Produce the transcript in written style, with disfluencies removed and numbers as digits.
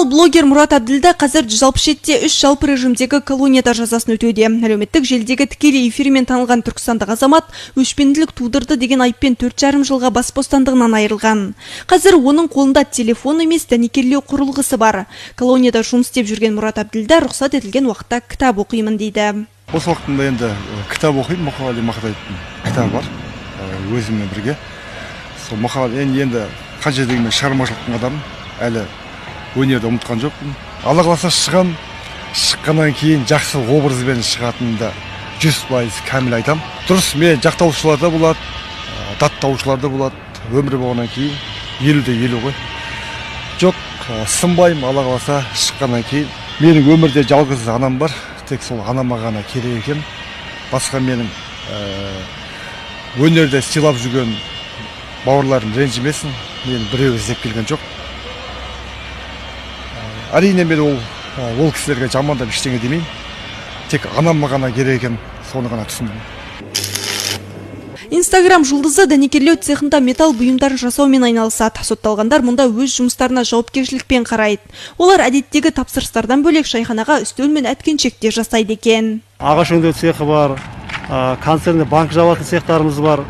Ал блогер Мұрат Әбділда қазір 167-3 жалпы режимдегі колонияда жазасын өтеуде. Әлеуметтік желідегі тікелей эфирімен танылған түркістандық азамат өшпенділік тудырды деген айыппен 4,5 жылға бас бостандығынан айырылған. Қазір оның қолында телефон емес, дәнекерлеу құрылғысы бар. Колонияда жұмыс істеп жүрген Мұрат Әбділда рұқсат етілген уақытта кітап оқимын дейді. Бос уақытымда енді кітап оқимын. Мұқағали Мақатаевтың кітабы бар өзіммен бірге. Сол Мұқағали енді қанша дегенмен шығармашылықтың адамы, әлі өнерді ұмытқан жоқпын. Алла қаласа, шығам. Шыққаннан кейін жақсы образбен шығатынымды 100% кәміл айтам. Дұрыс, мен жақтаушылар да болады, даттаушылар да болады. Өмір болғаннан кейін 50 де 50 ғой. Жоқ, сынбаймын. Алла қаласа, шыққаннан кейін менің өмірде жалғыз анам бар, тек сол анама ғана керек екен. Басқа менің өнерде сыйлап жүрген бауырларым ренжімесін, мені біреу іздеп келген жоқ. Әрине, мен ол кісілерге жамандап ештеңе демеймін, тек анама ғана керек екен, соны ғана түсіндім. Инстаграм жұлдызы дәнекерлеу цехында металл бұйымдарын жасаумен айналысады. Сотталғандар мұнда өз жұмыстарына жауапкершілікпен қарайды. Олар әдеттегі тапсырыстардан бөлек шайханаға үстел мен әткеншек те жасайды екен. Ағаш өңдеу цехы бар, консервный банка жабатын цехтарымыз бар.